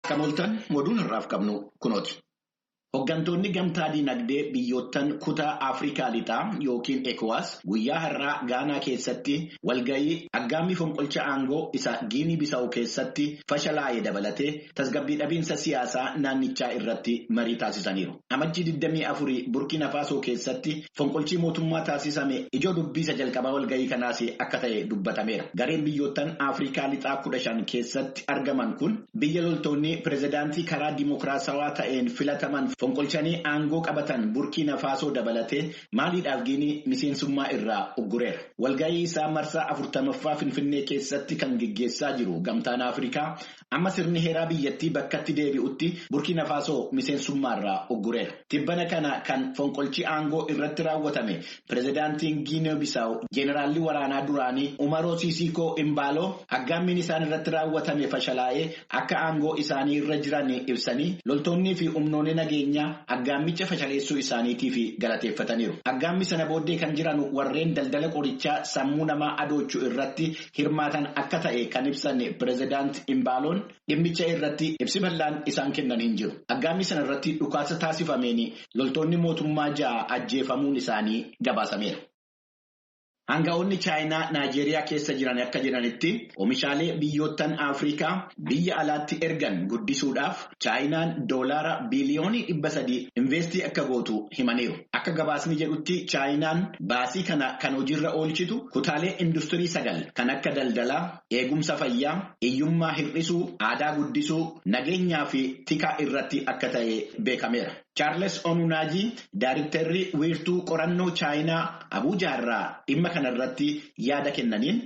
Akkam ooltan, oduun har'aaf qabnu kunooti. Hooggantoonni gamtaa dinagdee biyyoottan kutaa Afrikaa lixaa yookiin ECOWAS guyyaa har'aa Gaanaa keessatti walgahii aggaammii fonqolcha aangoo isa Giinii Bisaa'u keessatti fashalaa'ee dabalatee tasgabbii dhabiinsa siyaasaa naannichaa irratti marii taasisaniiru. Amajjii 24 Burkina Faasoo keessatti fonqolchi mootummaa taasisame ijoo dubbiisa jalqabaa walgahii kanaas akka ta'e dubbatameera. Gareen biyyoottan Afrikaa lixaa 15 keessatti argaman kun biyya loltoonni pirezidaantii karaa dimokiraatawaa ta'een filataman fonqolchanii aangoo qabatan Burkiina Faasoo dabalatee Maaliidhaaf Giinii miseensummaa irraa uggureera. Walgahii isaa marsaa 40ffaa Finfinnee keessatti kan geggeessaa jiru gamtaan Afrikaa amma sirni heeraa biyyattii bakkatti deebi'utti Burkiina Faasoo miseensummaa irraa uggureera. Tibbana kana kan fonqolchi aangoo irratti raawwatame pirezidaantiin Giinii Bisaawu Jeenaraalli waraanaa duraanii Umaroo Siisiikoo Imbaaloo aggaammiin isaan irratti raawwatame fashalaa'ee akka aangoo isaanii irra jiran ibsanii loltoonnii fi humnoonni nageenyaa aggaammicha fashaleessuu isaaniitiif galateeffataniiru. Aggaammi sana booddee kan jiran warreen daldala qorichaa sammuu namaa adoochuu irratti hirmaatan akka ta'e kan ibsan pirezidaant Imbaaloon dhimmicha irratti ibsi bal'aan isaan kennan hin jiru. Aggaammi sana irratti dhukaasa taasifameen loltoonni mootummaa 6 ajjeefamuun isaanii gabaasameera. Aanga'oonni Chaayinaa Naajeeriyaa keessa jiran akka jedhanitti oomishaalee biyyoottan Afrikaa biyya alaatti ergan guddisuudhaaf Chaayinaan doolaara biliyoonii 300 investii akka gootu himaniiru. Akka gabaasni jedhutti Chaayinaan baasii kana kan hojiirra oolchitu kutaalee industirii 9 kan akka daldalaa, eegumsa fayyaa, hiyyummaa hir'isuu, aadaa guddisuu, nageenyaa fi tikaa irratti akka ta'e beekameera. Chaarles Onunaajii Daariktarri wiirtuu qorannoo Chaayinaa Abuujaarraa dhimma kanarratti yaada kennaniin.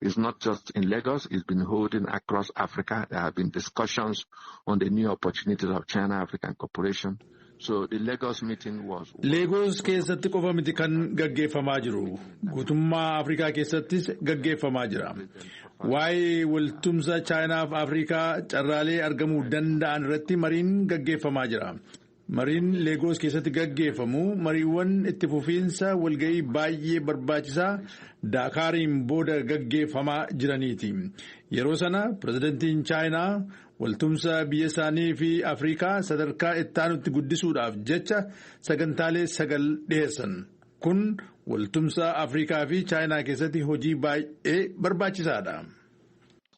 It's not just in Lagos, it's been holding across Africa. There have been discussions on the new opportunities of China-African cooperation. So the Lagos meeting was. Leegoos keessatti qofa miti kan gaggeeffamaa jiru. Guutummaa Afrikaa keessattis gaggeeffamaa jira. Waa'ee waltumsa Chaayinaaf Afrikaa carraalee argamuu danda'an irratti mariin gaggeeffamaa jira. Mariin Leegoos keessatti gaggeeffamu mariiwwan itti fufiinsa walga'ii baay'ee barbaachisaa Daakaariin booda gaggeeffamaa jiraniiti. Yeroo sana pirezidantiin Chaayinaa waltumsa biyya isaanii fi Afrikaa sadarkaa ittaanutti guddisuudhaaf jecha sagantaalee 9 dhiyeessan. Kun waltumsa Afrikaa fi Chaayinaa keessatti hojii baay'ee barbaachisaadha.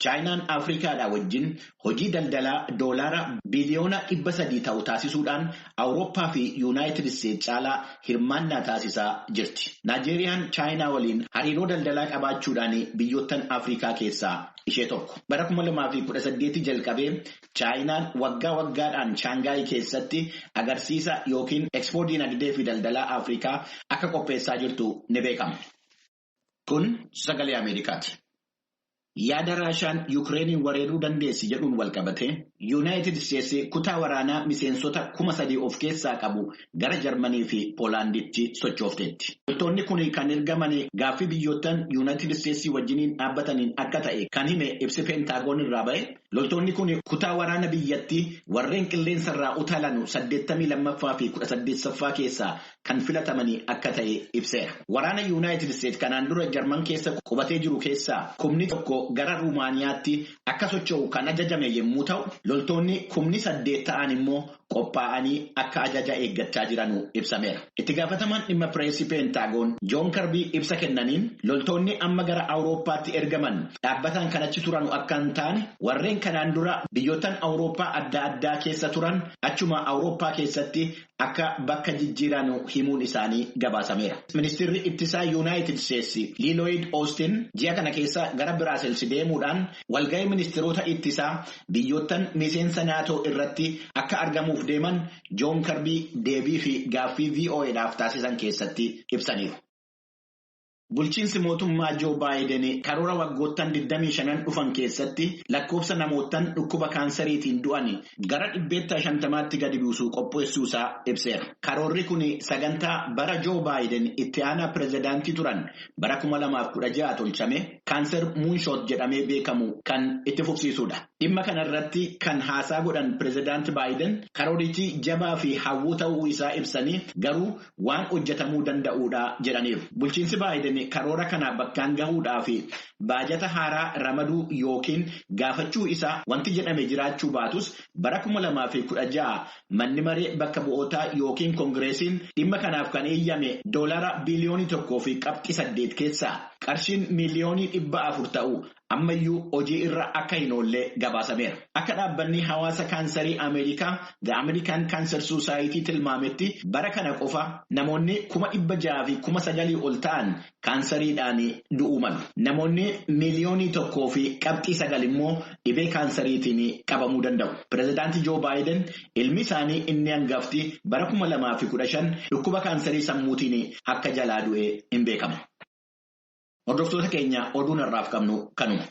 Chaayinaan Afrikaadhaa wajjin hojii daldalaa doolaara biliyoona 300 ta'u taasisuudhaan Awurooppaa fi Yuunaayitid Isteetsi caalaa hirmaannaa taasisaa jirti. Naajeeriyaan Chaayinaa waliin hariiroo daldalaa qabaachuudhaan biyyoottan Afrikaa keessaa ishee tokko. Bara 2018 jalqabee Chaayinaan waggaa waggaadhaan Shaangaay keessatti agarsiisa yookiin ekspoo dinagdee fi daldalaa Afrikaa akka qopheessaa jirtu ni beekama. Kun sagalee Ameerikaati. Yaada Raashaan Yukireeniin weeraruu dandeessi jedhuun walqabate Yuunaayitid Isteetsi kutaa waraanaa miseensota 3,000 of keessaa qabu gara Jarmanii fi Poolaanditti sochoofteetti. Loltoonni kun kan ergaman gaaffii biyyoottan Yuunaayitid Isteetsi wajjiniin dhaabbataniin akka ta'e kan hime ibsi Peentaagoon irraa ba'e. Loltoonni kun kutaa waraana biyyattii warreen qilleensa irraa utaalanu 82ffaa fi 18ffaa keessaa kan filatamanii akka ta'e ibseera. Waraana Yuunaayitid Isteetsi kanaan dura Jarman keessa qubatee jiru keessaa 1,000 gara Ruumaaniyaatti akka socho'u kan ajajame yommuu ta'u, loltoonni 8,000 ta'an immoo qophaa'anii akka ajaja eeggachaa jiranu ibsameera. Itti gaafatamaan dhimma pireesii Peentaagoon Joon Karbii ibsa kennaniin loltoonni amma gara Awurooppaatti ergaman dhaabbataan kan achi turanu akka hin taane warreen kanaan dura biyyoottan Awurooppaa adda addaa keessa turan achuma Awurooppaa keessatti akka bakka jijjiiranu himuun isaanii gabaasameera. Ministeerri ittisaa Yuunaayitid Isteetsi Liilooyid Oostin ji'a kana keessa gara Biraasels deemuudhaan walga'ii ministeerota ittisaa biyyoottan miseensa naatoo irratti akka argamuuf deeman Joon Karbii deebii fi gaaffii VOAdhaaf taasisan keessatti ibsaniiru. Bulchiinsi mootummaa Joo Baayiden karoora waggoottan 25 dhufan keessatti lakkoofsa namoottan dhukkuba kaansariitiin du'an gara 50%tti gadi buusuu qopheessuusaa ibseera. Karoorri kun sagantaa bara Joo Baayiden itti aanaa pirezidaantii turan bara 2016 tolchame kaanser muunshot jedhamee beekamu kan itti fufsiisudha. Dhimma kanarratti kan haasaa godhan pirezidaanti Baayiden karoorichi jabaa fi hawwuu ta'uu isaa ibsanii garuu waan hojjetamuu danda'uudha jedhaniiru. Bulchiinsi Baayiden Baayiden karoora kana bakkaan gahuudhaaf baajata haaraa ramaduu yookiin gaafachuu isaa wanti jedhame jiraachuu baatus bara 2016 manni maree bakka bu'ootaa yookiin koongireesiin dhimma kanaaf kan eeyyame $1.8 biliyoonii keessaa qarshiin 400 miiliyoonii ta'u ammayyuu hojii irra akka hin oolle gabaasameera. Akka dhaabbanni hawaasa kaansarii Ameerikaa The American Cancer Society tilmaametti bara kana qofa namoonni 609,000 ol ta'an kaansariidhaan du'uu malu. Namoonni 1.9 miiliyoonii immoo dhibee kaansariitiin qabamuu danda'u. Pireezidaantii Joo Baayiden ilmi isaanii inni hangafti bara 2015 dhukkuba kaansarii sammuutiin akka jalaa du'e hin beekamu. Hordoftoota keenya oduun har'aaf qabnu kanuma.